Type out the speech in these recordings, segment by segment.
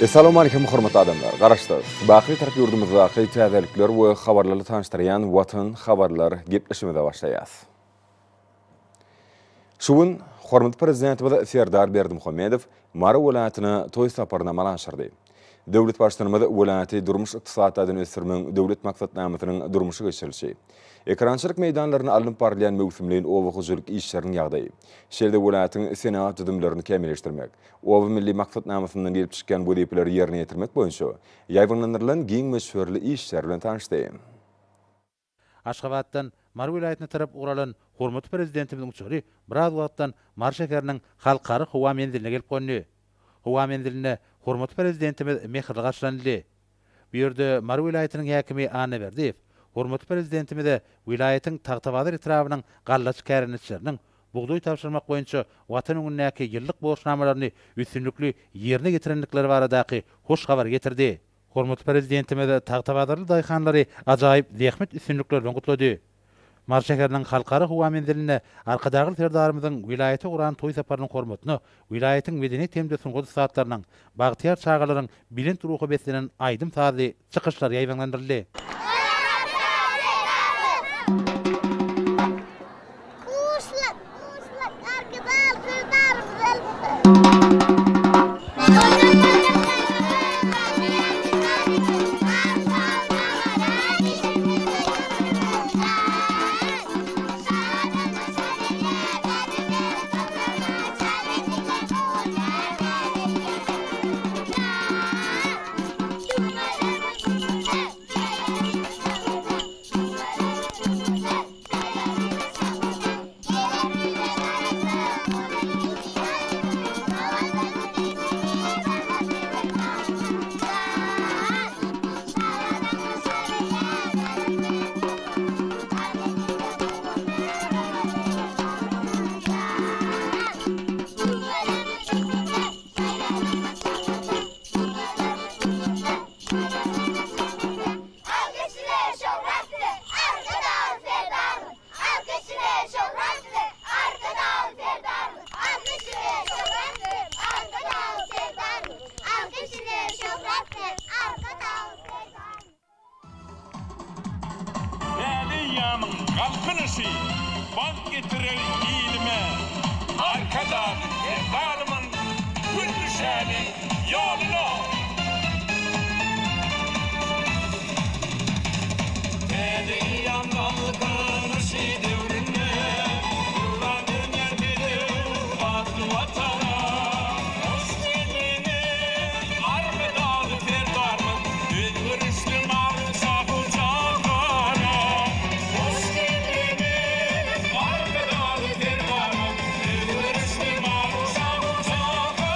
Essalawmalikim hormatly adamlar! Garaşsyz, baky Bitarap ýurdumyzdaky täzelikler we habarlarly tanyşdyrýan Watan habarlar gepleşigimize başlaýas. Şu gün hormatly Prezidentimiz Serdar Berdimuhamedow Mary welaýatyna toý saparyny amala aşyrdy. Döwlet Baştutanymyz welaýaty durmuş-ykdysady taýdan ösdürmegiň döwlet maksatnamasynyň durmuşa geçirilişi, ekerançylyk meýdanlarynda alnyp barylýan möwsümleýin oba hojalyk işleriniň ýagdaýy, şeýle-de welaýatyň senagat düzümlerini kämilleşdirmek, Oba milli maksatnamasyndan gelip çykýan wezipeleri ýerine ýetirmek boýunça ýaýbaňlandyrylan giň möçberli işler bilen tanyşdy. Aşgabatdan Mary welaýatyna tarap ugur alan hormatly Prezidentimiziň uçary biraz wagtdan Mary şäheriniň Halkara howa menziline gelip gondy. Howa menzilinde hormatly Prezidentimiz mähirli garşylanyldy. Bu ýerde Mary welaýatynyň häkimi Annaberdiýew hormatly Prezidentimize welaýatyň Tagtabazar etrabynyň gallaçy kärendeçileriniň bugdaý tabşyrmak boýunça Watan öňündäki ýyllyk borçnamalaryny üstünlikli ýerine ýetirendikleri baradaky hoş habary getirdi. Hormatly Prezidentimiz tagtabazarly daýhanlary ajaýyp zähmet üstünlikleri bilen gutlady. Mary şäheriniň Halkara howa menzilinde Arkadagly Serdarymyzyň welaýata guran toý saparynyň hormatyna welaýatyň medeniýet hem-de sungat ussatlarynyň, bagtyýar çagalaryň belent ruha beslenen aýdym-sazly çykyşlary ýaýbaňlandyryldy. Buşluk, buşluk, Arkadag Serdarymyz ölüpdir. Alkyş ile şöhrat size, Arkadag Serdarymyz! Alkyş ile şöhrat size, Arkadag Serdarymyz! Alkyş ile şöhrat size, Arkadag Serdarymyz! Alkyş ile şöhrat size, Arkadag Serdarymyz! Täze eýýamyň Galkynyşy bagt getirer ilime, Arkadag Serdarymyň gül düşäni ýoluna. Täze eýýam Galkynyşy döwründe, Döwran dönýär bedew batly Watana. Hoş geldiňiz, Arkadag Serdarymyz, Özgerişli Mary şahy jahana. Hoş geldiňiz, Arkadag Serdarymyz, Özgerişli Mary şahy jahana.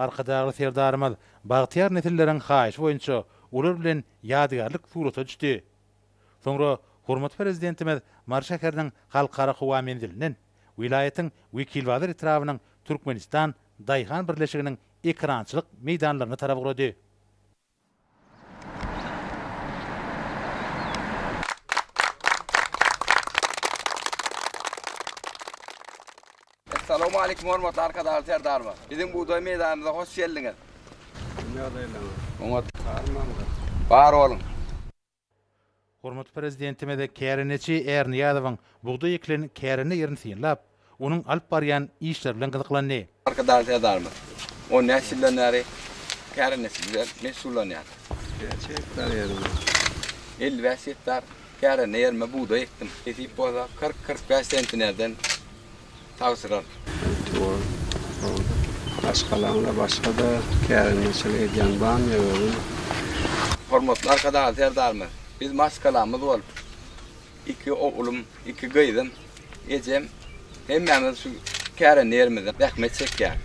Arkadagly Serdarymyz bagtyýar nesilleriň haýyşy boýunça olar bilen ýadygärlik surata düşdi. Soňra hormatly Prezidentimiz Mary şäheriniň Halkara howa menzilinden welaýatyň Wekilbazar etrabynyň Türkmenistan daýhan birleşiginiň ekerançylyk meýdanlaryna tarap ugrady. Essalawmaleýkim hormatly Arkadagly Serdarymyz! Biziň bugdaý meýdanymyza hoş geldiňiz! Ýagdaýlaryňyz? Oňat. Bar boluň! Hormatly Prezidentimiz kärendeçi Ärnyýazowyň bugdaý ekilen kärende ýerini synlap, onuň alyp barýan işleri bilen gyzyklandy. Arkadagly Serdarymyz on bäş ýyldan bäri kärendeçilik bilen meşgullanýar. Näçe gektar ýeriň bar? 55 gektar kärende ýerime bugdaý ekdim. Nesip bolsa, 40-45 sentnerden tabşyrar. Maşgalaňda başga-da kärendeçilik edýän barmy ýa özüň? Hormatly Arkadagly Serdarymyz, biz maşgalamyz bolup, iki oglum, iki gyzym, ejem, hemmämiz şu kärende ýerimizde zähmet çekýäris.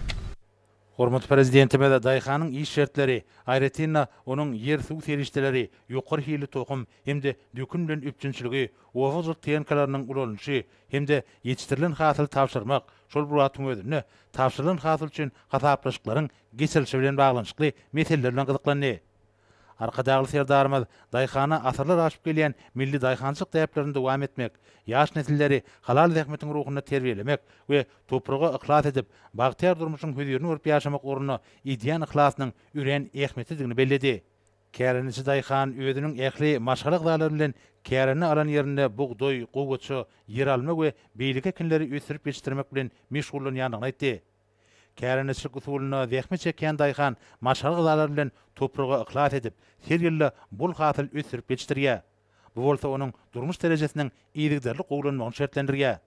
Hormatly Prezidentimiz daýhanyň iş şertleri, aýratyn-da, onuň ýer-suw serişdeleri, ýokary hilli tohum hem-de dökün bilen üpjünçiligi, oba hojalyk tehnikalarynyň ulanylyşy hem-de ýetişdirilen hasyly tabşyrmak, şol bir wagtyň özünde tabşyrylan hasyl üçin hasaplaşyklaryň geçirilişi bilen baglanyşykly meseleler bilen gyzyklandy. Arkadagly Serdarymyz daýhana asyrlar aşyp gelýän milli daýhançylyk däplerini dowam etmek, ýaş nesilleri halal zähmetiň ruhunda terbiýelemek we topraga yhlas edip, bagtyýar durmuşyň hözirini görüp ýaşamak ugrunda edýän yhlasynyň örän ähmiýetlidigini belledi. Kärendeçi daýhan özüniň ähli maşgala agzalary bilen kärende alan ýerinde bugdaý, gowaça, ýeralma we beýleki ekinleri ösdürip ýetişdirmek bilen meşgullanýandygyny aýtdy. Kärendeçilik usulynda zähmet çekýän daýhan maşgala agzalary bilen topraga yhlas edip, her ýylda bol hasyl ösdürip ýetişdirýär. Bu bolsa onuň durmuş derejesiniň yzygiderli gowulanmagyny şertlendirýär.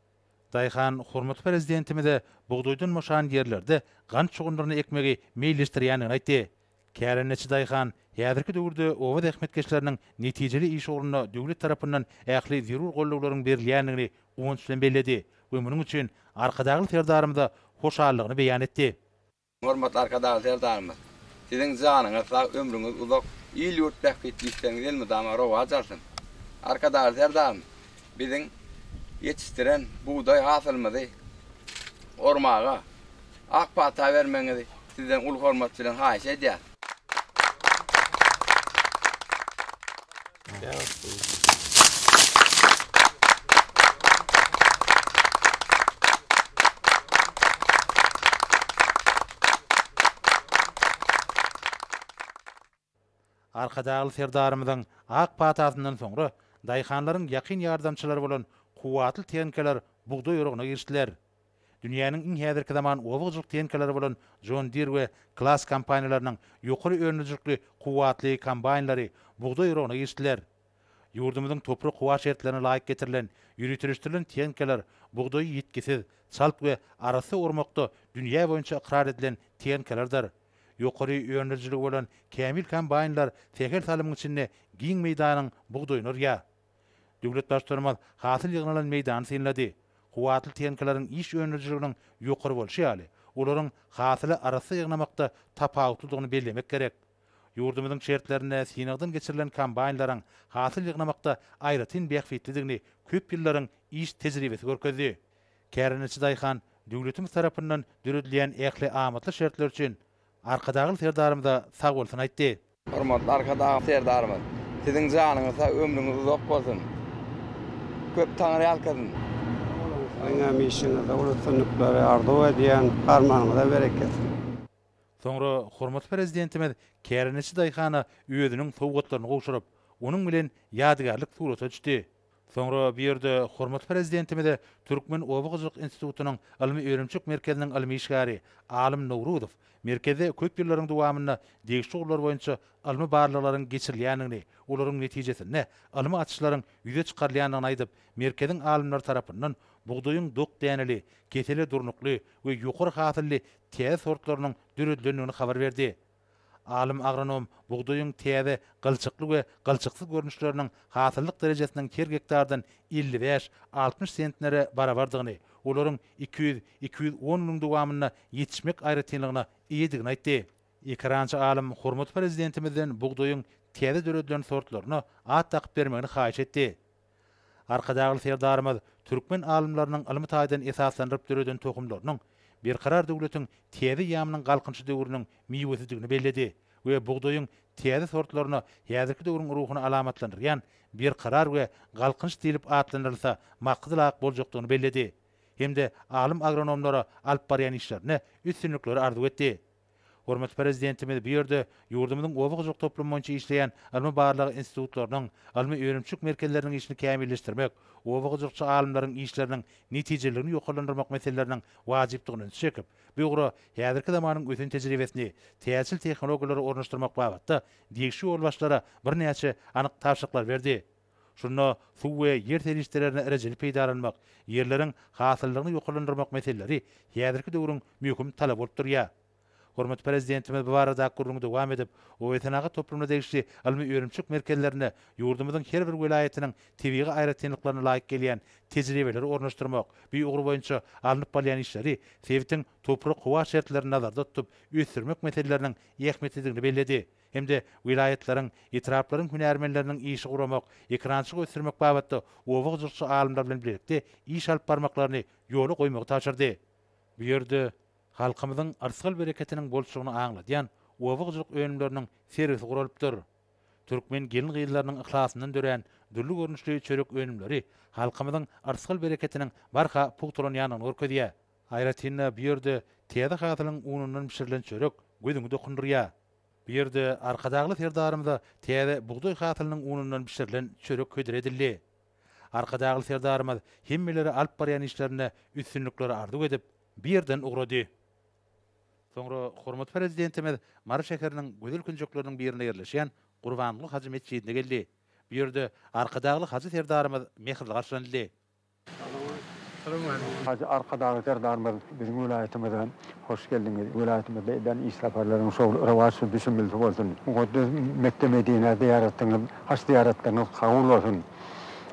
Daýhan hormatly Prezidentimize bugdaýdan boşan ýerlerde gant şugundyryny ekmegi meýilleşdirýändigini aýtdy. Kärendeçi daýhan häzirki döwürde oba zähmetkeşleriniň netijeli iş ugrunda döwlet tarapyndan ähli zerur gollawlaryň berilýändigini guwanç bilen belledi we munuň üçin Arkadagly Serdarymyza hoşallygyny beýan etdi. Hormatly Arkadagly Serdarymyz, Siziň janyňyz sag, ömrüňiz uzak, il-ýurt bähbitli işleriňiz elmydama rowaç alsyn! Arkadagly Serdarymyz, biziň ýetişdiren bugdaý hasylymyzy ormaga, Ak pata bermegiňizi sizden uly hormat bilen haýyş edýäs. Arkadagly Serdarymyzyň ak patasyndan soňra daýhanlaryň ýakyn ýardamçylary bolan kuwwatly tehnikalar bugdaý oragyna girişdiler. Dünýäniň iň häzirki zaman oba hojalyk tehnikalary bolan John Deere we Claas kompaniýalarynyň ýokary öndürijilikli kuwwatly kombaýnlary bugdaý oragyna girişdiler. Ýurdumyzyň toprak-howa şertlerine laýyk getirilen, ýöriteleşdirilen tehnikalar bugdaýy ýitgisiz, çalt we arassa ormakda dünýä boýunça ykrar edilen tehnikalardyr. Ýokary öndürijiligi bolan kämil kombaýnlar sähel salymyň içinde giň meýdanyň bugdaýyny orýar. Döwlet Baştutanymyz hasyl ýygnalan meýdany synlady. Kuwwatly tehnikalaryň iş öndürijiliginiň ýokary bolşy ýaly, olaryň hasyly arassa ýygnamakda tapawutlydygyny bellemek gerek. Ýurdumyzyň şertlerinde synagdan geçirilen kombaýnlaryň hasyl ýygnamakda aýratyn bähbitlidigini köp ýyllaryň iş tejribesi görkezdi. Kärendeçi daýhan döwletimiz tarapyndan döredilýän ähli amatly şertler üçin Arkadagly Serdarymyza sagbolsun aýtdy. Hormatly Arkadagly Serdarymyz, Siziň janyňyz sag, ömrüňiz uzak bolsun! Köp Taňryýalkasyn! Sag boluň, siziňem işiňizde uly üstünlikleri arzuw edýän, harmanyňyza bereket! Soňra hormatly Prezidentimiz kärendeçi daýhana özüniň sowgatlaryny gowşuryp, onuň bilen ýadygärlik surata düşdi. Soňra bu ýerde hormatly Prezidentimize Türkmen oba hojalyk institutynyň Ylmy-önümçilik merkeziniň ylmy işgäri Alym Nowruzow merkezde köp ýyllaryň dowamynda degişli ugurlar boýunça ylmy barlaglaryň geçirilýändigini, olaryň netijesinde ylmy açyşlaryň ýüze çykarylýandygyny aýdyp, merkeziň alymlary tarapyndan bugdaýyň dok däneli, kesele durnukly we ýokary hasylly täze sortlarynyň döredilendigini habar berdi. Alym agronom bugdaýyň täze gylçykly we gylçyksyz görnüşleriniň hasyllyk derejesiniň her gektardan 55, 60 sentnere barabardygyny, olaryň 200, 210 günüň dowamynda ýetişmek aýratynlygyna eýedigini aýtdy. Ekerançy alym hormatly Prezidentimizden bugdaýyň täze döredilen sortlaryna at dakyp bermegini haýyş etdi. Arkadagly Serdarymyz türkmen alymlarynyň ylmy taýdan esaslandyryp döreden tohumlarynyň Berkarar döwletiň täze eýýamynyň Galkynyşy döwrüniň miwesidigini belledi we bugdaýyň täze sortlaryna häzirki döwrüň ruhuny alamatlandyrýan Berkarar we Galkynyş diýlip atlandyrylsa maksadalaýyk boljakdygyny belledi hem-de alym-agronomlara alyp barýan işlerinde üstünlikleri arzuw etdi. Hormatly Prezidentimiz bu ýerde ýurdumyzyň oba hojalyk toplumy boýunça işleýän ylmy-barlag institutlarynyň, ylmy-önümçilik merkezleriniň işini kämilleşdirmek, oba hojalykçy alymlaryň işleriniň netijeliligini ýokarlandyrmak meseleleriniň wajypdygyna ünsi çekip, bu ugra häzirki zamanyň ösen tejribesini, täzeçil tehnologiýalary ornaşdyrmak babatda degişli ýolbaşçylara birnäçe anyk tabşyryklary berdi. Şunda suw we ýer serişdelerini rejeli peýdalanmak, ýerleriň hasyllylygyny ýokarlandyrmak meseleleri häzirki döwrüň möhüm talaby bolup durýar. Hormatly Prezidentimiz bu baradaky gürrüňi dowam edip, obasenagat toplumyna degişli ylmy-önümçilik merkezlerinde ýurdumyzyň her bir welaýatynyň tebigy aýratynlyklaryna laýyk gelýän tejribeleri ornaşdyrmak, bu ugur boýunça alnyp barylýan işleri sebitiň toprak-howa şertlerini nazarda tutup ösdürmek meseleleriniň ähmiýetlidigini belledi. hem-de welaýatlaryň, etraplaryň hünärmenleriniň işi guramak, ekerançylygy ösdürmek babatda oba hojalykçy alymlar bilen bilelikde iş alyp barmaklaryny ýola goýmagy tabşyrdy. Bu ýerde halkymyzyň yrsgal-bereketiniň bolçulygyny aňladýan oba hojalyk önümleriniň sergisi guralypdyr. Türkmen gelin-gyzlarynyň yhlasyndan dörän dürli görnüşli çörek önümleri halkymyzyň yrsgal-bereketiniň barha pugtalanýandygyny görkezýär. Aýratyn-da, bu ýerde täze hasylyň unundan bişirilen çörek gözüňi dokundyrýar. Bu ýerde Arkadagly Serdarymyza täze bugdaý hasylynyň unundan bişirilen çörek hödür edildi. Arkadagly Serdarymyz hemmelere alyp barýan işlerinde üstünlikleri arzuw edip, bu ýerden ugrady. Soňra hormatly Prezidentimiz Mary şäheriniň gözel künjekleriniň birinde ýerleşýän Gurbanguly hajy metjidine geldi. Bu ýerde Arkadagly hajy Serdarymyz mähirli garşylanyldy. Hajy Arkadagly Serdarymyz biziň welaýatymyza hoş geldiňiz. Welaýatymyzda eden iş saparlaryň şowly rowaç düşümlisi bolsun. Mukaddes Mekge-Medinä zyýaratyňyz, haç zyýaratlaryňyz kabul bolsun.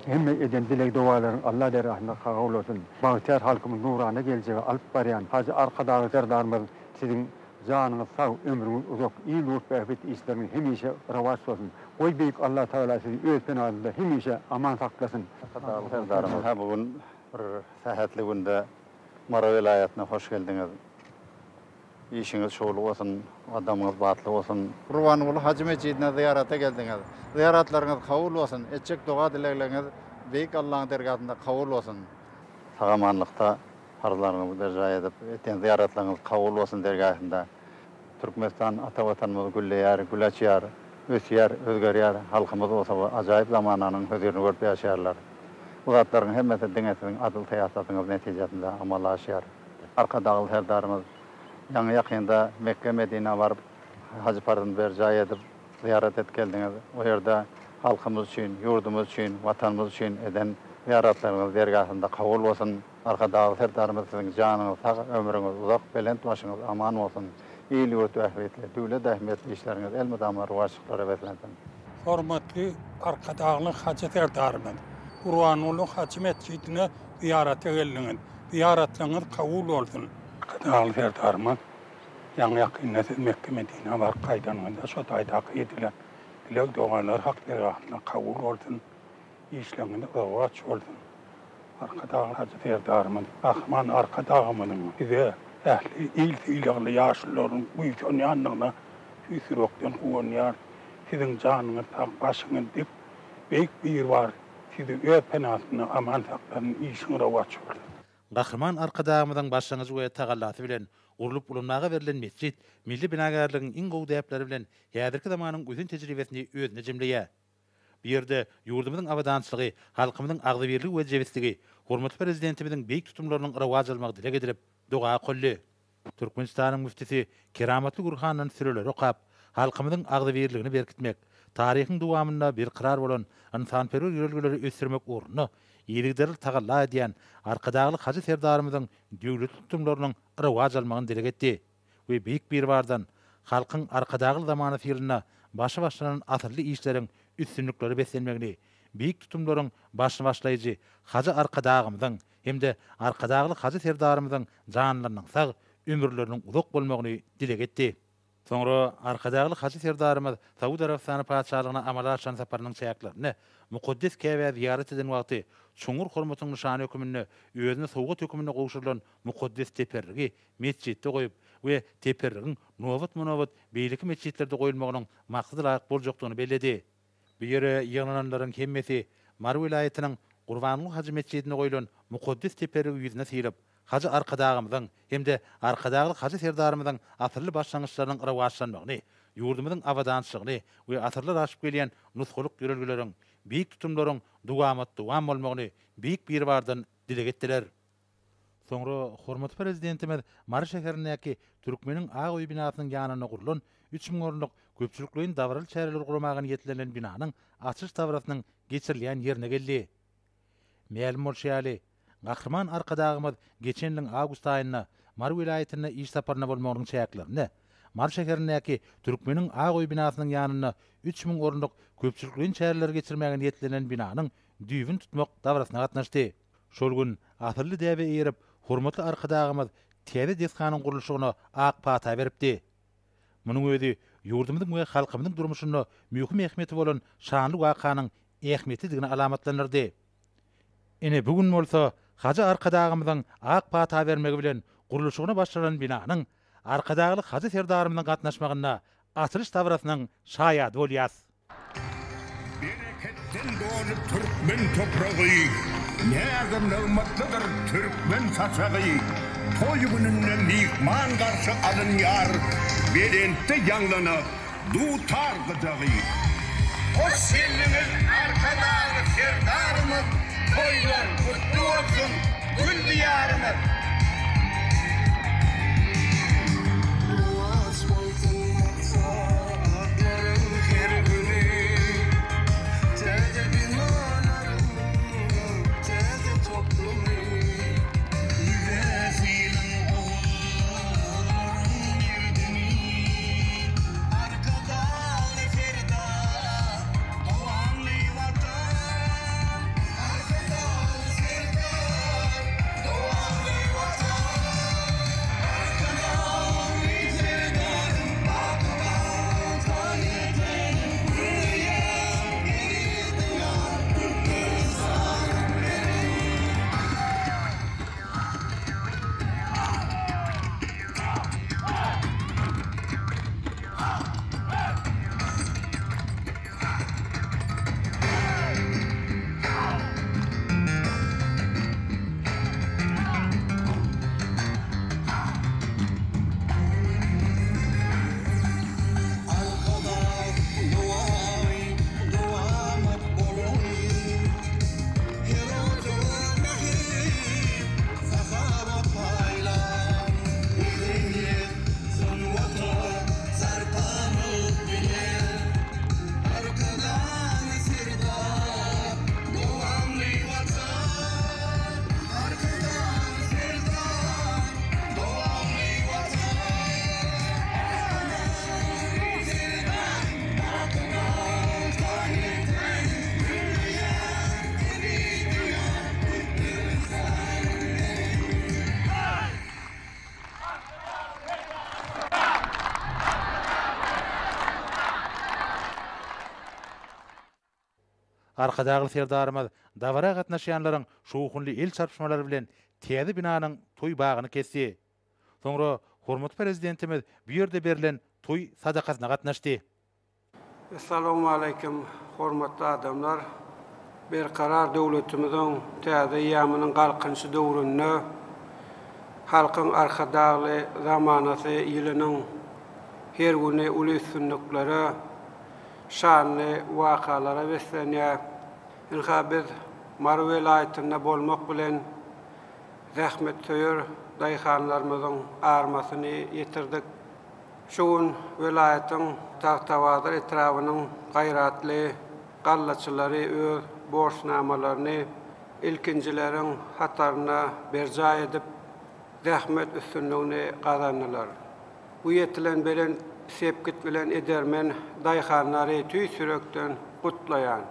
Hemme eden dileg-dogalaryň Alla dergahynda kabul bolsun. Bagtyýar halkymyzy nurana geljege alyp barýan Hajy Arkadagly Serdarymyz siziň Janyňyz sag, ömrüňiz uzak, il-ýurt bähbit işleriňiz hemişe rowaç bolsun. Goý Beýik Allatagala sizi öz penasynda hemişe aman saklasyn. Arkadagly Serdarymyz bu gün bir sähetli günde Mary welaýatyna hoş geldiňiz. Işiňiz şowly bolsun, gadamyňyz batly bolsun. Gurbanguly hajy metjidine zyýarata geldiňiz. Zyýaratlaryňyz kabul bolsun, etjek doga-dilegleriňiz Beýik Allaň dergahynda kabul bolsun. Sag-amanlykda Parzlaryňyzy berjaý edip, etýän zyýaratlaryňyz kabul bolsun dergähinde. Türkmenistan ata Watanymyz gülleýär, gül açýar, ösýär, özgerýär, halkymyz bolsa bu ajaýyp zamananyň hözirini görüp ýaşaýarlar. Bu zatlaryň hemmesi diňe siziň adyl syýasatyňyz netijesinde amala aşýar. Arkadagly Serdarymyz ýaňy-ýakynda Mekge-Medinä baryp, haj parzyny berjaý edip, zyýarat edip geldiňiz. O ýerde halkymyz üçin, ýurdumyz üçin, Watanymyz üçin eden zyýaratlaryňyz dergähinde kabul bolsun. Arkadagly Serdarymyz siziň janyňyz sag, ömrüňiz uzak, belent başyňyz aman bolsun! Il-ýurt bähbitli, döwlet ähmiýetli işleriňiz elmydama rowaçlyklara beslensin! Hormatly Arkadagly Hajy Serdarymyz, Gurbanguly hajy metjidine zyýarata geldiňiz. Zyýaratlaryňyz kabul bolsun! Arkadagly Serdarymyz, ýaňy-ýakynda siz Mekge-Medinä baryp gaýdanyňyzda şo taýdaky edilen dileg-dogalar Hak dergahynda kabul bolsun! Işleriňiz rowaç bolsun! Arkadagly Hajy Serdarymyz, Gahryman Arkadagymyzyň bize, ähli il sylagly ýaşulularynyň buýsanýandygyna tüýs ýürekden guwanýarys. Siziň janyňyz sag, başyňyz dik, Beýik Biribar sizi öz penasynda aman saklasyn, işiň rowaç bolsun! Gahryman Arkadagymyzyň başlangyjy we tagallasy bilen gurlup ulanmaga berlen metjit milli binagärligiň iň gowy däpleri bilen häzirki zamanyň ösen tejribesini özünde jemleýär. Bu ýerde ýurdumyzyň abadançylygy, halkymyzyň agzybirligi we jebisligi, hormatly Prezidentimiziň beýik tutumlarynyň rowaç almagy dileg edilip, doga okaldy. Türkmenistanyň müftüsi keramatly Gurhandan süreleri okap, halkymyzyň agzybirligini berkitmek, taryhyň dowamynda berkarar bolan ynsanperwer ýörelgeleri ösdürmek ugrunda yzygiderli tagalla edýän Arkadagly Hajy Serdarymyzyň döwletli tutumlarynyň rowaç almagyny dileg etdi. we Beýik Biribardan Halkyň Arkadagly zamanasy ýylynda başy başlanan asylly işleriň üstünliklere beslenmegini, beýik tutumlaryň başyny başlaýjy Hajy Arkadagymyzyň hem-de Arkadagly Hajy Serdarymyzyň janlarynyň sag, ömürleriniň uzak bolmagyny dileg etdi. Soňra Arkadagly Hajy Serdarymyz Saud Arabystany Patyşalygyna amala aşyran saparynyň çäklerinde mukaddes Käbä zyýarat eden wagty çuňňur hormatyň nyşany höküminde özüne sowgat höküminde gowşurylan mukaddes teperrigi metjitde goýup we teperrigiň nobatma-nobat beýleki metjitlerde goýulmagynyň maksada laýyk boljakdygyny belledi. Bu ýere ýygnananlaryň hemmesi Mary welaýatynyň Gurbanguly hajy metjidinde goýlan mukaddes teperrigi ýüzüne sylyp, Hajy Arkadagymyzyň hem-de Arkadagly Hajy Serdarymyzyň asylly başlangyçlarynyň rowaçlanmagyny, ýurdumyzyň abadançylygyny we asyrlar aşyp gelýän nusgalyk ýörelgeleriň, beýik tutumlaryň dowamat-dowam bolmagyny Beýik Biribardan dileg etdiler. Soňra hormatly Prezidentimiz Mary şäherindäki Türkmeniň ak öýi binasynyň ýanynda gurlan 3000 orunlyk köpçülikleýin dabaraly çäreleri guramaga niýetlenilen binanyň açylyş dabarasynyň geçirilýän ýerine geldi. Mälim bolşy ýaly, Gahryman Arkadagymyz geçen ýylyň awgust aýynda Mary welaýatynda iş saparynda bolmagynyň çäklerinde Mary şäherindäki Türkmeniň ak öýi binasynyň ýanynda 3000 orunlyk köpçülikleýin çäreleri geçirmäge niýetlenen binanyň düýbüni tutmak dabarasyna gatnaşdy. Şol gün asylly däbe eýerip, hormatly Arkadagymyz täze desganyň gurluşygyna ak pata beripdi. Munuň özi ýurdumyzyň we halkymyzyň durmuşynda möhüm ähmiýeti bolan şanly wakanyň ähmiýetlidigini alamatlandyrdy. Ine, bu gün bolsa Hajy Arkadagymyzyň ak pata bermegi bilen gurluşygyna başlanan binanyň Arkadagly Hajy Serdarymyzyň gatnaşmagynda açylyş dabarasynyň şaýady bolýas. Bereketden doly türkmen topragy, Näz-nygmatlydyr türkmen saçagy. Toý gününde myhman garşy alynýar, Belentde ýaňlanar dutar gyjagy. Hoş geldiňiz Arkadagly Serdarymyz, Toýlar gutly bolsun, gül Diýarymyz! Rowaç bolsun maksatlaryň her güni, Täze binalaryň täze toplumy, Ýüze sylan ogullaryň merdimi, Arkadagly Serdar, dowamly Watan. Arkadagly Serdar, dowamly Watan. Arkadagly Serdarym baky bagta ýetelim, Gülleýär eziz Diýar Türkmenistanym meniň. Arkadag dowamy dowamat bolan Her ojaga mähir, sahawat paýlan Medeniýet, sungata sarpamyz bilen Arkadag Serdar, dowamly Watan Arkadag Serdar, dowamly Watan Arkadag Serdar, baky bagta ýeten Gülleýär eziz Diýar Türkmenistan meniň. Arkadagly Serdarymyz dabara gatnaşýanlaryň şowhunly el çarpyşmalary bilen täze binanyň toý bagyny kesdi. Soňra hormatly Prezidentimiz bu ýerde berlen toý sadakasyna gatnaşdy. Essalawmaleýkim, hormatly adamlar! Berkarar döwletimiziň täze eýýamynyň Galkynyşy döwründe Halkyň Arkadagly zamanasy ýylynyň her güni uly üstünliklere, şanly wakalara beslenýär. Ynha, biz Mary welaýatynda bolmak bilen, zähmetsöýer daýhanlarymyzyň armasyny ýetirdik. Şu gün welaýatyň Tagtabazar etrabynyň gaýratly gallaçylary öz borçnamalaryny ilkinjileriň hatarynda berjaý edip, zähmet üstünligini gazandylar. Bu ýetilen belent sepgit bilen edermen daýhanlary tüýs ýürekden gutlaýan.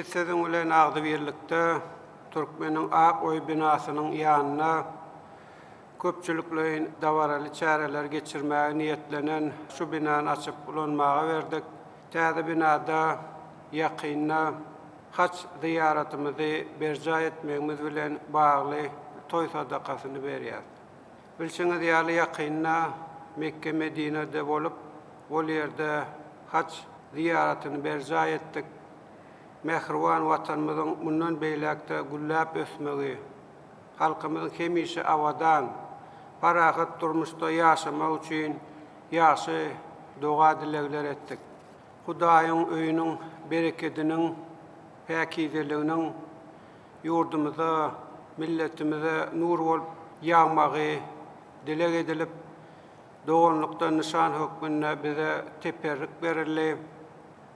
Biz siziň bilen agzybirlikde Türkmeniň ak öýi binasynyň ýanynda köpçülikleýin dabaraly çäreleri geçirmäge niýetlenen şu binany açyp ulanmaga berdik. Täze binada ýakynda haj zyýaratymyzy berjaý etmegimiz bilen bagly toý sadakasyny berýäris. Bilşiňiz ýaly ýakynda Mekge-Medinede bolup, ol ýerde haj zyýaratyny berjaý etdik. Mähriban Watanymyzyň mundan beýläk-de gülläp ösmegi, halkymyzyň hemişe abadan, parahat durmuşda ýaşamagy üçin ýagşy doga-dilegler etdik. Hudaýyň öýüniň berekediniň, päkizeliginiň ýurdumyza, milletimize nur bolup ýagmagy dileg edilip, doganlykdan nyşan hökmünde bize teperrik berildi.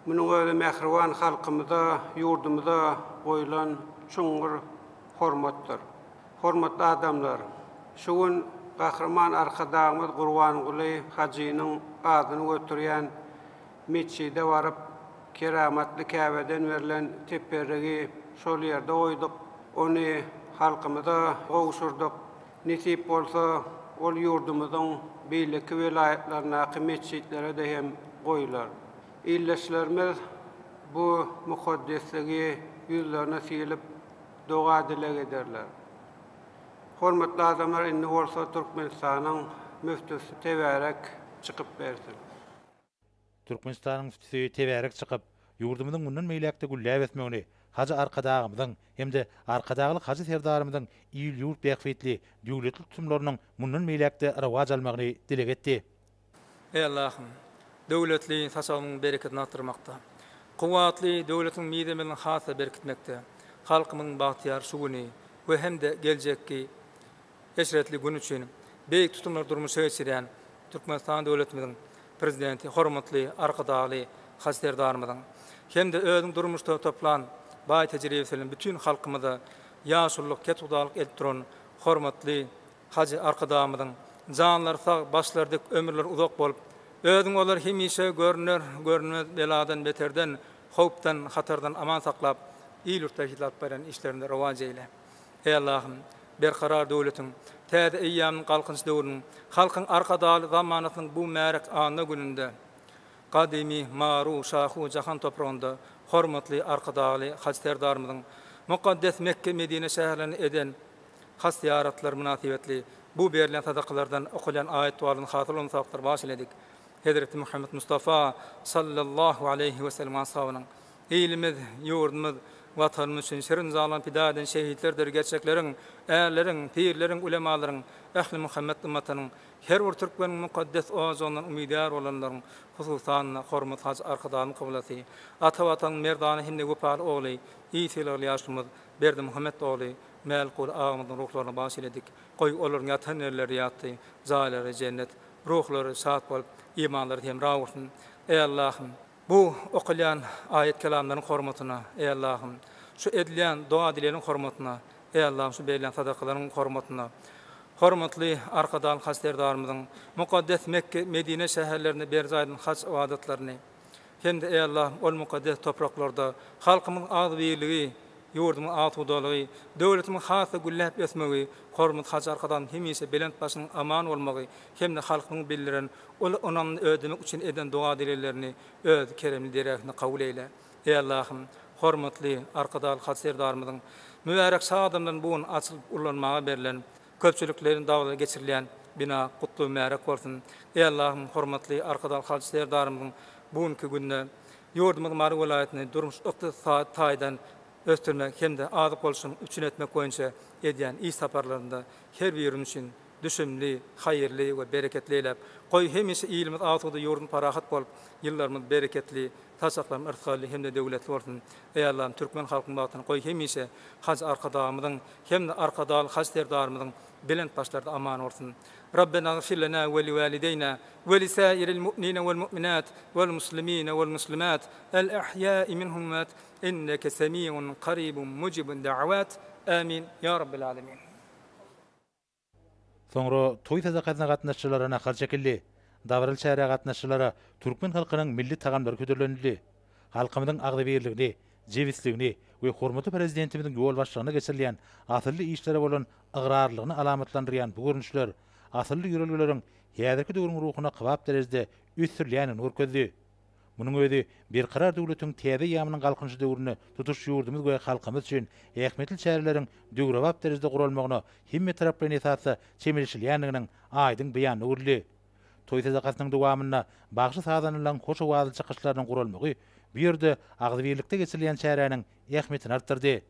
Munuň özi mähriban halkymyza, ýurdumyza goýlan çuňňur hormatdyr. Hormatly adamlar! Şu gün Gahryman Arkadagymyz Gurbanguly hajynyň adyny göterýän metjide baryp, keramatly Käbeden berlen teperrigi şol ýerde goýduk. Ony halkymyza gowşurdyk. Nesip bolsa, ol ýurdumyzyň beýleki welaýatlaryndaky metjitlere-de hem goýlar. Ildeşlerimiz bu mukaddesligi ýüzlerine sylyp, doga-dileg ederler. Hormatly adamlar, indi bolsa Türkmenistanyň müftüsi tebärek çykyp bersin. Türkmenistanyň müftüsi tebärek çykyp, ýurdumyzyň mundan beýläk-de gülläp ösmegini, Hajy Arkadagymyzyň hem-de Arkadagly Hajy Serdarymyzyň il-ýurt bähbitli döwletli tutumlarynyň mundan beýläk-de rowaç almagyny dileg etdi. Eý Allahym! Döwletli saçagymyň berekedini artdyrmakda, kuwwatly döwletiň mizemezligini has-da berkitmekde, halkymyzyň bagtyýar şu güni we hem-de geljekki eşretli güni üçin beýik tutumlary durmuşa geçirýän Türkmenistan döwletimiziň Prezidenti hormatly Arkadagly Hajy Serdarymyzyň hem-de özüniň durmuşda toplan baý tejribesi bilen bütin halkymyza ýaşululyk, kethudalyk edip duran hormatly Hajy Arkadagymyzyň janlary sag, başlary dik, ömürleri uzak bolup, özüň olary hemişe görner, görünmez beladan, beterden, howpdan, hatardan aman saklap, il-ýurt bähbitli alyp barýan işlerinde rowaç eýle. Eý Allahym! Berkarar döwletiň, täze eýýamyň Galkynyş döwrüniň, Halkyň Arkadagly zamanasynyň bu märek anna gününde, gadymy Maru, Şahu jahan topragynda hormatly Arkadagly Hajy Serdarymyzyň mukaddes Mekge, Medine şäherlerinde eden Haj zyýaratlary mynasybetli bu berilýän sadakalardan okalýan aýat-dualaryň hasyl bolan sapaklary bagyş eyledik. Hezreti Muhammet Mustafa sallallahu aleýhi we sellem ashabynyň ilimiz, ýurdumyz, Watanymyz üçin şirin janlaryny pida eden şehitlerdir gerçekleriň, ärleriň, pirleriň, ulemalaryň, ähli Muhammet ymmatynyň, her bir türkmeniň mukaddes ojagyndan umydar bolanlaryň, hususan-da, hormatly Hajy Arkadagymyň kyblasy, ata Watanyň merdana hem-de wepaly ogly, il sylagly ýaşulymyz Berdimuhamet ogly Mälikguly agamyzyň ruhlaryna bagyş eyledik. Goý, olaryň ýatan ýerleri ýagty, jaýlary jennet, ruhlary şat bolup, imanlary hemra bolsun. Eý, Allahym! Bu okalýan aýat-kelamlaryň hormatyna, eý, Allahym! Şu edilýän doga-dilegleriň hormatyna, eý, Allahym, şu berilýän sadakalaryň hormatyna, hormatly Arkadagly Haj Serdarymyzyň mukaddes Mekge, Medine şäherlerinde berjaý eden haj ybadatlaryny, Hem-de, eý, Allahym, ol mukaddes topraklarda halkymyzyň agzybirligi, ýurdumyzyň asudalygy, döwletimiziň has-da gülläp ösmegi, hormatly Hajy Arkadagymyzyň hemişe belent başynyň aman bolmagy hem-de halkymyzyň bildiren uly ynamyny ödemek üçin eden doga-dileglerini Öz keremli dergähinde kabul eýle. Eý, Allahym, hormatly Arkadagly Hajy Serdarymyzyň mübärek şa adamlaryny bu gün açylyp ullanmaga berlen Köpçülikleýin dabaralar geçirilýän bina gutly mübärek bolsun! Eý Allahym hormatly Arkadag Halk Serdarymyzyň bu günki günde ýurdumyz Mary welaýatyny durmuş-ykdysady taýdan ösdürmek hem-de azyk bolşuny üpjün etmek boýunça edýän iş saparlarynda her birimiz üçin düşümli, haýyrly we bereketli eýläp, goý hemişe ilimiz asuda ýurdumyz parahat bolup, ýyllarymyz bereketli, saçaklarymyz yrsgally hem-de döwletli bolsun! Eý Allahym türkmen halkynyň bagtyny goý hemişe Hajy Arkadagymyzyň hem-de Arkadagly Hajy Serdarymyzyň belent başlarda aman bolsun. Rabbena gfir lena we liwalideýna we lisairil mu'minine wal mu'minat wal muslimine wal muslimat el ahýai minhum mat inneke semiun karibun mujibud da'awat amin ya rabbel alemin. Soňra toý sadakasyna gatnaşyjylara nahar çekildi. Dabaraly çärä gatnaşyjylara türkmen halkynyň milli tagamlary hödürlenildi. Halkymyzyň agzybirligini, jebisligini we hormatly Prezidentimiziň ýolbaşçylygynda geçirilýän asylly işlere bolan ygrarlylygyny alamatlandyrýan bu görnüşler asylly ýörelgeleriň häzirki döwrüň ruhuna kybap derejede ösdürilýändigini görkezdi. Munuň özi Berkarar döwletiň täze eýýamynyň Galkynyşy döwründe tutuş ýurdumyz we halkymyz üçin ähmiýetli çäreleriň döwrebap derejede guralmagyna hemmetaraplaýyn esasda çemeleşilýändiginiň aýdyň beýanyna öwrüldi. Toý sadakasynyň dowamynda bagşy-sazandalaryň hoş owazly çykyşlarynyň guralmagy bu ýerde agzybirlikde geçirilýän çäräniň ähmiýetini artdyrdy.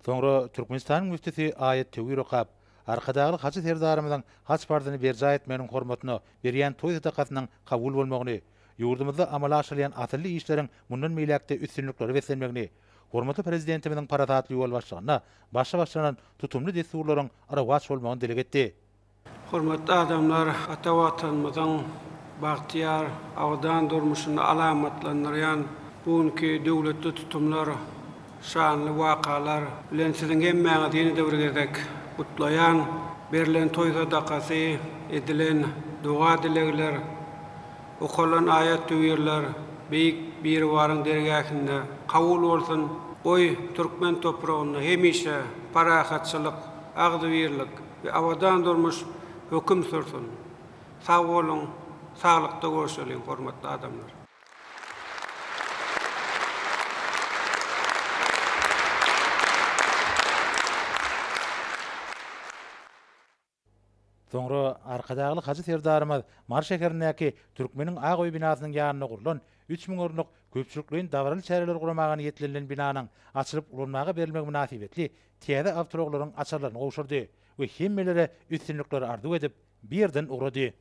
Soňra Türkmenistanyň müftüsi aýat-töwir okap, Arkadagly hajy Serdarymyzyň haj parzyny berjaý etmeginiň hormatyna berýän toý sadakasynyň kabul bolmagyny, ýurdumyzda amala aşyrylýan asylly işleriň mundan beýläk-de üstünliklere beslenmegini, hormatly Prezidentimiziň parasatly ýolbaşçylygynda başy başlanan tutumly dessurlaryň rowaç bolmagyny dileg etdi. Hormatly adamlar, ata Watanymyzyň bagtyýar, abadan durmuşyny alamatlandyrýan bu günki döwletli tutumlar, şanly wakalar bilen siziň hemmäňizi ýene-de bir gezek gutlaýan. Berlen toý sadakasy, edilen doga-dilegler, okalan aýat-töwirler Beýik Biribaryň dergähinde kabul bolsun! Goý, türkmen topragynda hemişe parahatçylyk, agzybirlik, we abadan durmuş höküm sürsün. Sag boluň, saglykda görşeliň, hormatly adamlar! Soňra Arkadagly Hajy Serdarymyz Mary şäherindäki Türkmeniň ak öýi binasynyň ýanynda gurlan 3000 orunlyk köpçülikleýin dabaraly çäreleri guramaga niýetlenilen binanyň açylyp ulanmaga berilmegi mynasybetli täze awtoulaglaryň açarlaryny gowşurdy we hemmelere üstünlikleri arzuw edip, bu ýerden ugrady.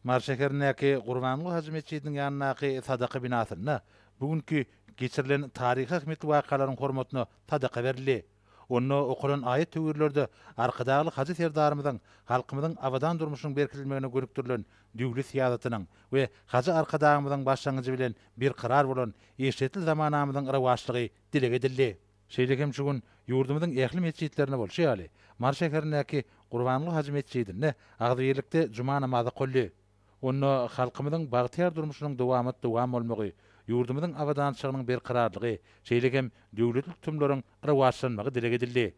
Mary şäherindäki Gurbanguly hajy metjidiniň ýanyndaky sadaka binasynda bu günki geçirilen taryhy ähmiýetli wakalaryň hormatyna sadaka berildi. Onda okalan aýat-töwirlerde Arkadagly hajy Serdarymyzyň halkymyzyň abadan durmuşynyň berkidilmegine gönükdirilen döwlet syýasatynyň we hajy Arkadagymyzyň başlangyjy bilen berkarar bolan eşretli zamanamyzyň rowaçlygy dileg edildi. Şeýle hem şu gün ýurdumyzyň ähli metjitlerinde bolşy ýaly, Mary şäherindäki Gurbanguly hajy metjidinde agzybirlikde juma namazy okaldy. Onda halkymyzyň bagtyýar durmuşynyň dowamat-dowam bolmagy, ýurdumyzyň abadançylygynyň berkararlygy, şeýle hem döwletli tutumlaryň rowaçlanmagy dileg edildi.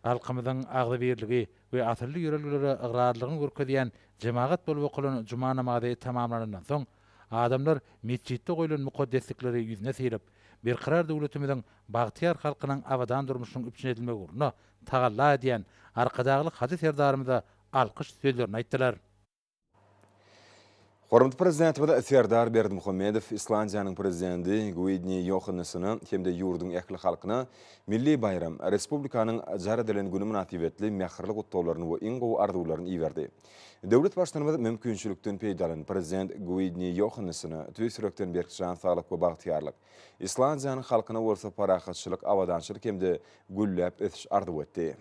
Halkymyzyň agzybirligi we asylly ýörelgelere ygrarlylygyny görkezýän jemagat bolup okalan juma namazy tamamlanandan soň, adamlar metjitde goýlan mukaddeslikleri ýüzüne syryp, Berkarar döwletimiziň bagtyýar halkynyň abadan durmuşynyň üpjün edilmegi ugrunda tagalla edýän Arkadagly Hajy Serdarymyza alkyş sözlerini aýtdylar. Hormatly Prezidentimiz Serdar Berdimuhamedow Islandiýanyň Prezidenti Guidni Ýohannessona hem-de ýurduň ähli halkyna Milli baýram, Respublikanyň jar edilen güni mynasybetli mähirli gutlaglaryny we iň gowy arzuwlaryny iberdi. Döwlet Baştutanymyz mümkinçilikden peýdalanyp, Prezident Guidni Ýohannessona tüýs ýürekden berk jan saglyk we bagtyýarlyk, Islandiýanyň halkyna bolsa parahatçylyk, abadançylyk hem-de gülläp ösüş arzuw etdi.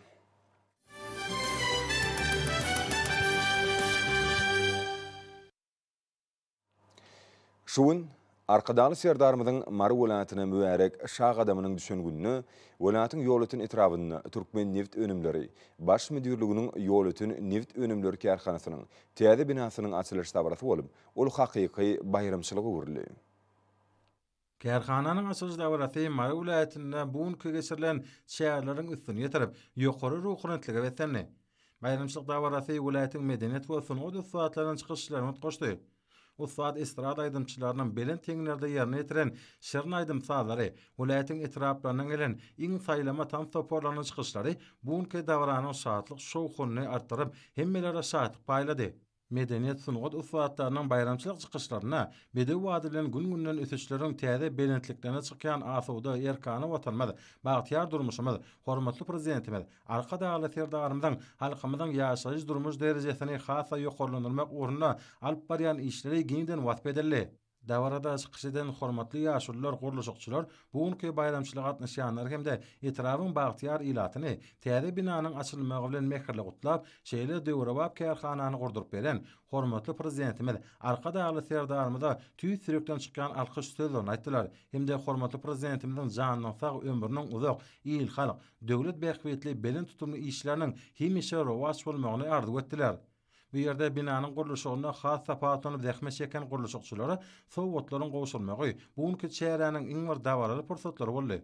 Şu gün Arkadagly Serdarymyzyň Mary welaýatyna mübärek Şa gadamynyň düşen gününe welaýatyň Ýolöten etrabynda Türkmennebitönümleri Baş müdirliginiň Ýolöten nebit önümleri kärhanasynyň täze binasynyň açylyş dabarasy bolup, ol hakyky baýramçylyga öwrüldi. Kärhananyň açylyş dabarasy Mary welaýatynda bu günki geçirilen çäreleriň üstüni ýetirip, ýokary ruhubelentlige beslendi. Baýramçylyk dabarasy welaýatyň medeniýet we sungat ussatlarynyň çykyşlaryny utgaşdy. Ussat estrada aýdymçylarynyň belent heňlerde ýerine ýetiren şirin aýdym-sazlary, welaýatyň etraplaryndan gelen iň saýlama tans toparlarynyň çykyşlary bu günki dabaranyň şatlyk-şowhunyny artdyryp, hemmelere şatlyk paýlady. Medeniýet, sungat ussatlarynyň baýramçylyk çykyşlarynda bedew bady bilen gün-günden ösüşleriň täze belentliklerine çykýan asuda, erkana Watanymyz, bagtyýar durmuşymyz, hormatly Prezidentimiz Arkadagly Serdarymyzyň halkymyzyň ýaşaýyş-durmuş derejesini has-da ýokarlandyrmak ugrunda alyp barýan işleri giňden wasp edildi. Dabarada çykyş eden hormatly ýaşulular, gurluşykçylar bu günki baýramçylyga gatnaşýanlary hem-de etrabyň bagtyýar ilatyny täze binanyň açylmagy bilen mähirli gutlap, şeýle döwrebap kärhanany gurduryp beren hormatly Prezidentimiz Arkadagly Serdarymyza tüýs ýürekden çykýan alkyş sözlerini aýtdylar hem-de hormatly Prezidentimiziň janynyň sag, ömrüniň uzak, il-halk, döwlet bähbitli belent tutumly işleriniň hemişe rowaç bolmagyny arzuw etdiler. Bu ýerde binanyň gurluşygynda has tapawutlanyp zähmet çeken gurluşykçylara sowgatlaryň gowşurylmagy bu günki çäräniň iň bir dabaraly pursatlary boldy.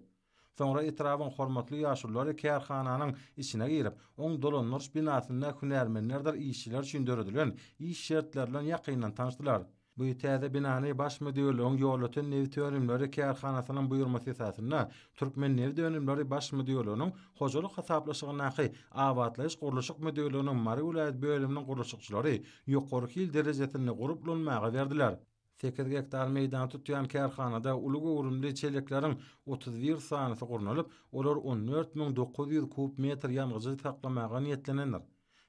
Soňra etrabyň hormatly ýaşululary kärhananyň içine girip, oň dolandyryş binasynda hünärmenlerdir işçiler üçin döredilen iş şertleri bilen ýakyndan tanyşdylar. Bu täze binany Baş müdirligiň Ýolöten nebitönümleri kärhanasynyň buýurmasy esasynda Türkmennebitönümleri Baş müdirliginiň Hojalyk hasaplaşygyndaky Abatlaýyş-gurluşyk müdirliginiň Mary welaýat bölüminiň gurluşykçylary ýokary hil derejesinde gurup ulanmaga berdiler. Sekiz gektar meýdany tutýan kärhanada uly göwrümli çelekleriň 31 sanysy gurnalyp, olar 14 900 kub metr ýangyjy saklamaga niýetlenendir.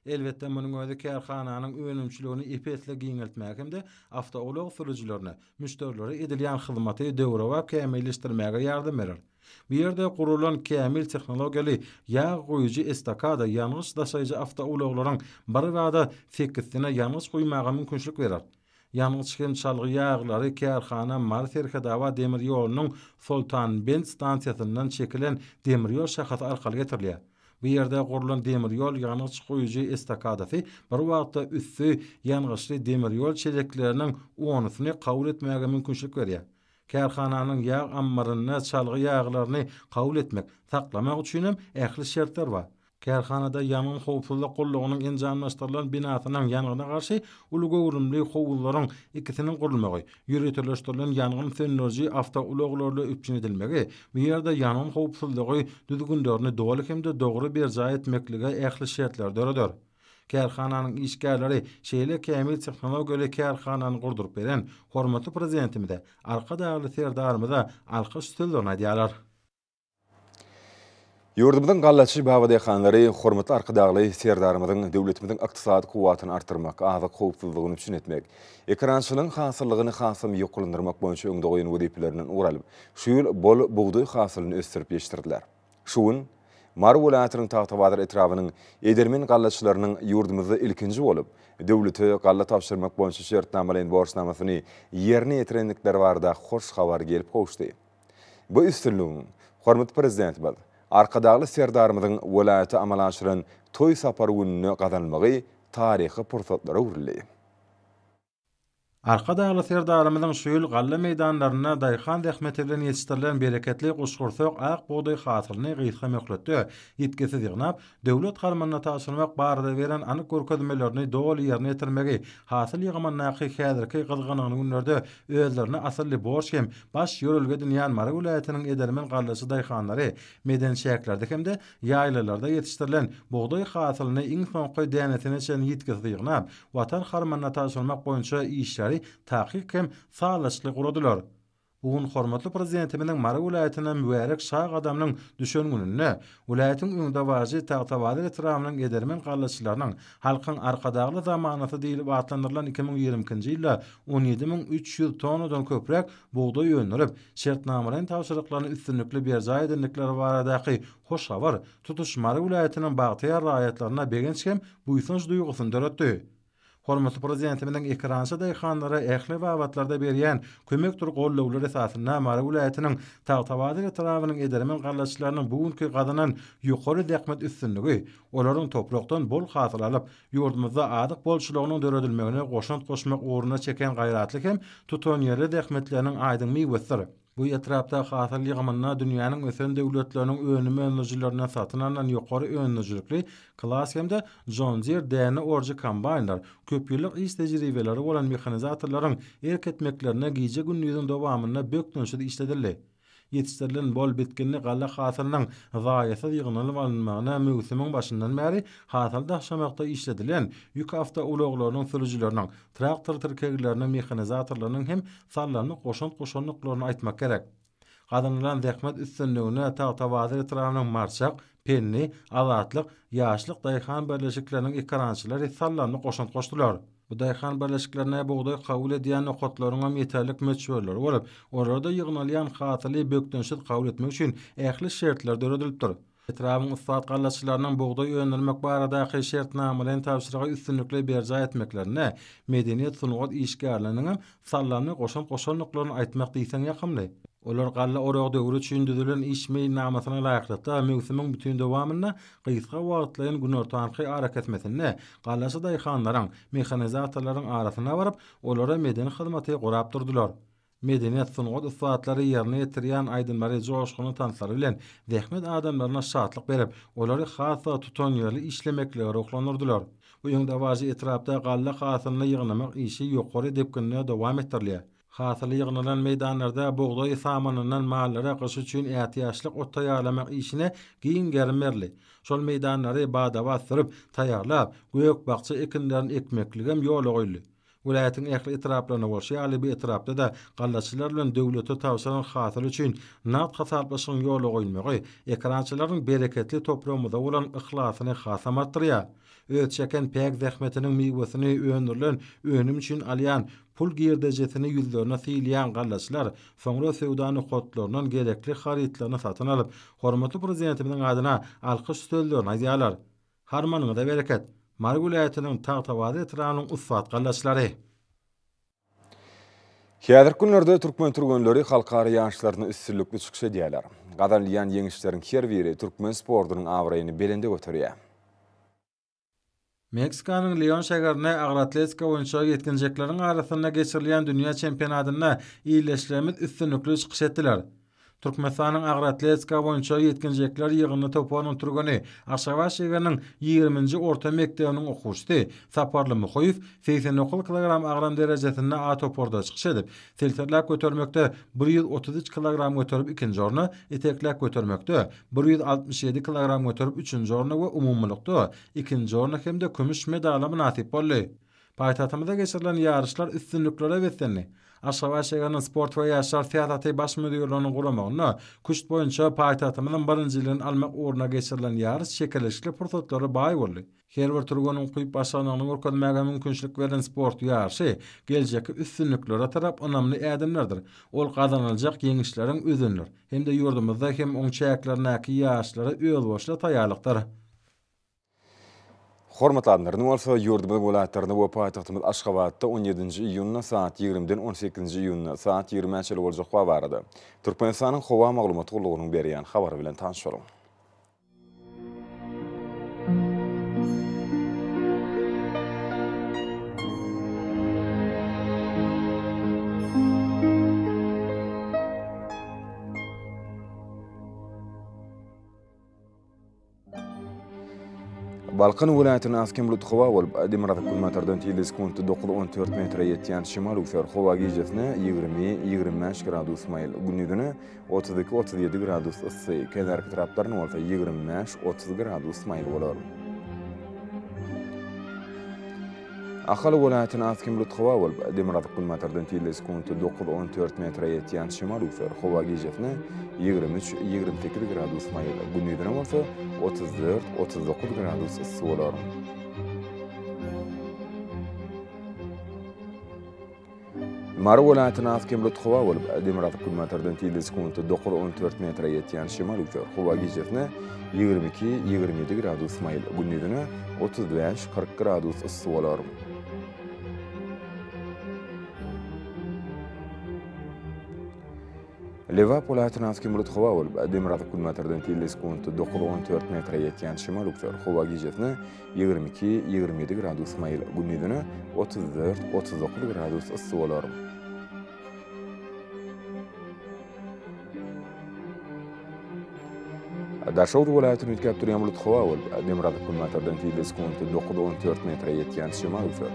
Elbetde, munuň özi kärhananyň önümçiligini ep-esli giňeltmäge hem-de awtoulag sürüjilerine, müşderilere edilýän hyzmaty döwrebap kämilleşdirmäge ýardam berer. Bu ýerde gurulan kämil tehnologiýaly ýag guýujy estakada ýangyç daşaýjy awtoulaglaryň birbada sekizsine ýangyç guýmaga mümkinçilik berer. Ýangyç hem çalgy ýaglary kärhana Mary-Serhetabat demir ýolunyň Soltanbent stansiýasyndan çekilen demir ýol şahasy arkaly getirilýär. Bu ýerde gurlan demir ýol ýangyç guýujy estakadasy bir wagtda üsti ýangyçly demir ýol çelekleriniň onusyny kabul etmäge mümkinçilik berýär. Kärhananyň ýag ammarynda çalgy ýaglaryny kabul etmek, saklamak üçin hem ähli şertler bar. Kärhanada ýangyn howpsuzlyk gullugynyň enjamlaşdyrylan binasynyň ýangyna garşy uly göwrümli howuzlaryň ikisiniň gurulmagy, ýöriteleşdirilen ýangyn söndüriji awtoulaglarly üpjün edilmegi bu ýerde ýangyn howpsuzlygy düzgünlerini doly hem-de dogry berjaý etmeklige ähli şertleri döreder. Kärhananyň işgärleri şeýle kämil tehnologiýaly kärhanany gurduryp beren hormatly Prezidentimize, Arkadagly Serdarymyza alkyş sözlerini aýdýarlar. Ýurdumyzyň gallaçy babadaýhanlary hormatly Arkadagly Serdarymyzyň döwletimiziň ykdysady kuwwatyny artdyrmak, azyk howpsuzlygyny üpjün etmek, ekerançylygyň hasyllygyny hasam ýokarlandyrmak boýunça öňde goýan wezipelerinden ugur alyp, şu ýyl bol bugdaý hasylyny ösdürip ýetişdirdiler. Şu gün Mary welaýatynyň Tagtabazar etrabynyň edermen gallaçylarynyň ýurdumyzda ilkinji bolup, döwlete galla tabşyrmak boýunça şertnamalaýyn borçnamasyny ýerine ýetirendikleri barada hoş habar gelip gowuşdy. Bu üstünligiň hormatly Prezidentimiz Arkadagly Serdarymyzyň welaýata amala aşyran toý sapary gününde gazanylmagy taryhy pursatlara öwrüldi. Arkadagly Serdarymyzyň şu ýyl galla meýdanlarynda daýhan zähmeti bilen ýetişdirilen bereketli guşgursak ak bugdaý hasylyny gysga möhletde, ýitgisiz ýygnap, döwlet harmanyna tabşyrmak barada beren anyk görkezmelerini doly ýerine ýetirmegi hasyl ýygymyndaky häzirki gyzgalaňly günlerde özlerine asylly borç hem baş ýörelge edinýän Mary welaýatynyň edermen gallaçy daýhanlary medeni çäklerde hem-de ýaýlalarda ýetişdirilen bugdaý hasylyny iň soňky dänesine çenli ýitgisiz ýygnap, Watan harmanyna tabşyrmak boýunça işleri takyk hem sazlaşykly guradylar. Bu gün hormatly Prezidentimiziň Mary welaýatyna mübärek şa gadamynyň düşen gününde welaýatyň öňdebaryjy Tagtabazar etrabynyň edermen gallaçylarynyň Halkyň Arkadagly zamanasy diýlip atlandyrylan 2022-nji ýylda 17 300 tonnadan köpräk bugdaý öndürip, şertnamalaýyn tabşyryklaryny üstünlikli berjaý edendikleri baradaky hoş habar tutuş Mary welaýatynyň bagtyýar raýatlarynda begenç hem buýsanç duýgusyny döretdi. Hormatly Prezidentimiziň ekerançy daýhanlara ähli babatlarda berýän kömekdir gollawlary esasynda Mary welaýatynyň Tagtabazar etrabynyň edermen gallaçylarynyň bu günki gazanan ýokary zähmet üstünligi olaryň toprakdan bol hasyl alyp, ýurdumyzda azyk bolçulygynyň döredilmegine goşant goşmak ugrunda çeken gaýratly hem tutanýerli zähmetleriniň aýdyň miwesidir. Bu etrapda hasyl ýygymynda dünýäniň ösen döwletleriniň önüm öndürijilerinden satyn alnan ýokary öndürijilikli Claas hem-de John Deere däne orujy kombaýnlar, köpýyllyk iş tejribeleri bolan mehanizatorlaryň erk etmeklerinde gije-gündiziň dowamynda bökdençsiz işledildi. Ýetişdirilen bol bitginli galla hasylynyň zaýasyz ýygnalyp alynmagyna möwsümiň başyndan bäri hasyly daşamakda işledilen ýük awtoulaglarynyň sürüjileriniň, traktor tirkegleriniň mehanizatorlarynyň hem sallanma goşant goşandyklaryny aýtmak gerek. Gazanylan zähmet üstünligine Tagtabazar etrabynyň Marçak, Pendi, Azatlyk, Ýaşlyk daýhan birleşikleriniň ekerançylary sallanma goşant goşdular. Bu daýhan birleşiklerine bugdaý kabul edýän nokatlaryňam ýeterlik möçberleri bolup, olarda ýygnalýan hasyly bökdençsiz kabul etmek üçin ähli şertler döredilipdir. Etrabyň ussat gallaçylarynyň bugdaý öndürmek baradaky şertnamalaýyn tabşyrygy üstünlikli berjaý etmeklerinde medeniýet-sungat işgärleriniňem saldamly goşant goşandyklaryny aýtmak diýseň ýakymly. Olar galla oragy döwri üçin düzülen iş meýilnamasyna laýyklykda, möwsümiň bütin dowamynda gysga wagtlaýyn günortanky arakesmesinde gallaçy daýhanlaryň, mehanizatorlaryň arasyna baryp, olara medeni hyzmaty gurap durdular. Medeniýet, sungat ussatlary ýerine ýetirýän aýdymlary, joşgunly tanslary bilen zähmet adamlaryna şatlyk berip, olary has-da tutanýerli işlemeklige ruhlandyrdylar. Bu öňdebaryjy etrapda galla hasylyny ýygnamak işi ýokary depginde dowam etdirilýär. Hasyly ýygnalan meýdanlarda bugdaý samanyndan mallara gyş üçin ätiýaçlyk ot taýýarlamak işine giň gerim berildi. Şol meýdanlary bada-bat sürüp, taýýarlap, gök-bakja ekinlerini ekmekligem ýola goýuldy. Welaýatyň ähli etraplarynda bolşy ýaly, bu etrapda-da gallaçylar bilen döwlete tabşyran hasyl üçin nagt hasaplaşygyň ýola goýulmagy ekerançylaryň bereketli topragymyza bolan yhlasyny hasam artdyrýar. Öz çeken päk zähmetiniň miwesini öndürilen önüm üçin alýan pul girdejisini ýüzlerine sylaýan gallaçylar soňra söwda nokatlaryndan gerekli harytlaryny satyn alyp, hormatly Prezidentimiziň adyna alkyş sözlerini aýdýarlar. Harmanyňyza bereket! Mary welaýatynyň Tagtabazar etrabynyň ussat gallaçylary. Häzirki günlerde türkmen türgenleri halkara ýaryşlarynda üstünlikli çykyş edýärler. Gazanylýan ýeňişleriň her biri türkmen sportunyň abraýyny belende göterýär. Meksikanyň Leon şägerinde agyr atletika boýunça ýetginjekleriň arasynda geçirilýän dünýä çempionatynda ildeşlerimiz üstünlikli çykyş etdiler. Türkmenistanyň agyr atletika boýunça ýetginjekler ýygyndy toparynyň türgeni, Aşgabat şäheriniň ýigriminji orta mekdebiniň okuwçysy Saparly Muhyýew 89 kilogram agram derejesinde A toparda çykyş edip, silterläp götermekde 133 kilogram göterip ikinji orna, itekläp götermekde 167 kilogram göterip üçünji orna we umumylykda ikinji orna hem-de kümüş medala mynasyp boldy. Paýtagtymyzda geçirilen ýaryşlar üstünliklere beslendi. Aşgabat şäheriniň Sport we ýaşlar syýasaty baş müdirliginiň guramagynda küşt boýunça paýtagtymyzyň birinjiligini almak ugrunda geçirilen ýaryş çekeleşikli pursatlara baý boldy. Her bir türgeniň ukyp-başarnygyny görkezmäge mümkinçilik beren sport ýaryşy geljekki üstünliklere tarap ynamly ädimlerdir. Ol gazanyljak ýeňişleriň özenidir hem-de ýurdumyzda hem oň çäklerindäki ýaşlara özboluşly taýýarlykdyr. Hormatly adamlar, indi bolsa ýurdumyzyň welaýatlarynda we paýtagtymyz Aşgabatda on ýedinji iýunda sagat ýigrimiden on sekizinji iýunda sagat ýigrimä çenli boljak howa barada Türkmenistanyň Howa maglumat gullugynyň berýän habary bilen tanyş boluň. Balkan welaýatynda az-kem bulutly howa bolup, demirgazyk-günbatardan tizligi sekuntda dokuz-on dört metre ýetýän şemal öwser. Howa gijesine 20, 25 gradus maýyl, gündizine 32, 37 gradus yssy, kenarki etraplarynda bolsa 25, 30 gradus maýyl bolar. Ahal welaýatynda az-kem bulutly howa bolup, demirgazyk-günbatardan tizligi sekuntda dokuz-on dört metre ýetýän şemal öwser. Howa gijesine 23, 28 gradus maýyl, gündizine bolsa 34, 39 gradus yssy bolar. Mary welaýatynda az-kem bulutly howa bolup, demirgazyk-günbatardan tizligi sekuntda dokuz-on dört metre ýetýän şemal öwser. Howa gijesine 22, 27 gradus maýyl, gündizine 35, 40 gradus yssy bolar. Lebap welaýatynda az-kem bulutly howa bolup, demirgazyk-günbatardan tizligi sekuntda dokuz-on dört metre ýetýän şemal öwser. Howa gijesine 22, 27 gradus maýyl, gündizine 34, 39 gradus yssy bolar. Daşoguz welaýatyny üýtgäp durýan bulutly howa bolup, demirgazyk-günbatardan tizligi sekuntda dokuz-on dört metre ýetýän şemal öwser.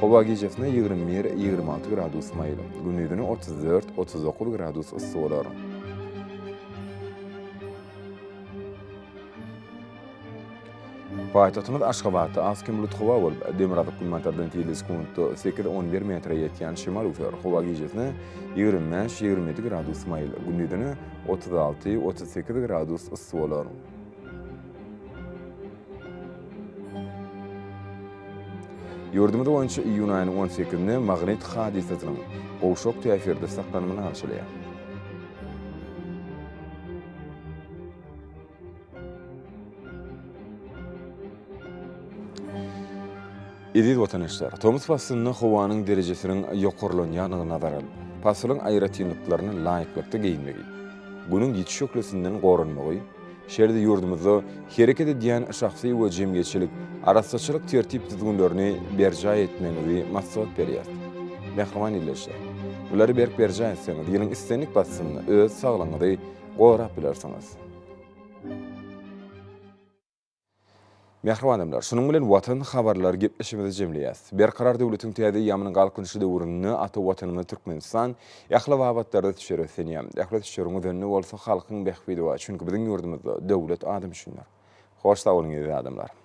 Howa gijesine 21, 26 gradus maýyl, gündizine 34, 39 gradus yssy bolar. Paýtagtymyz Aşgabatda az-kem bulutly howa bolup, demirgazyk-günbatardan tizligi sekuntda sekiz-on bir metre ýetýän şemal öwser. Howa gijesine 25, 27 gradus maýyl, gündizine 36, 38 gradus yssy bolar. Ýurdumyz boýunça iýun aýynyň on sekizinde magnit hadysasynyň gowşak täsirde saklanmagyna garaşylýar. Eziz watandaşlar, tomus paslynda howanyň derejesiniň ýokarlanýandygyny nazara alyp, pasylyň aýratynlyklaryna laýyklykda geýinmegi, Günüň ýiti şöhlesinden goranmagy, şeýle-de ýurdumyzda hereket edýän şahsy we jemgyýetçilik arassaçylyk tertip-düzgünlerini berjaý etmegiňizi maslahat berýäris. Mähriban ildeşler! Bulary berk berjaý etseňiz, ýylyň islendik paslynda öz saglygyňyzy gorap bilersiňiz. Mähriban adamlar, şunuň bilen Watan habarlary gepleşigimizi jemleýäs. Berkarar döwletiň täze eýýamynyň Galkynyşy döwründe ata Watanymyz Türkmenistan ähli babatlarda ösüşlere öslenýär. Ähli ösüşleriň özeninde bolsa halkyň bähbidi bar. Çünki biziň ýurdumyzda döwlet adam üçindir. Hoş sag boluň eziz adamlar!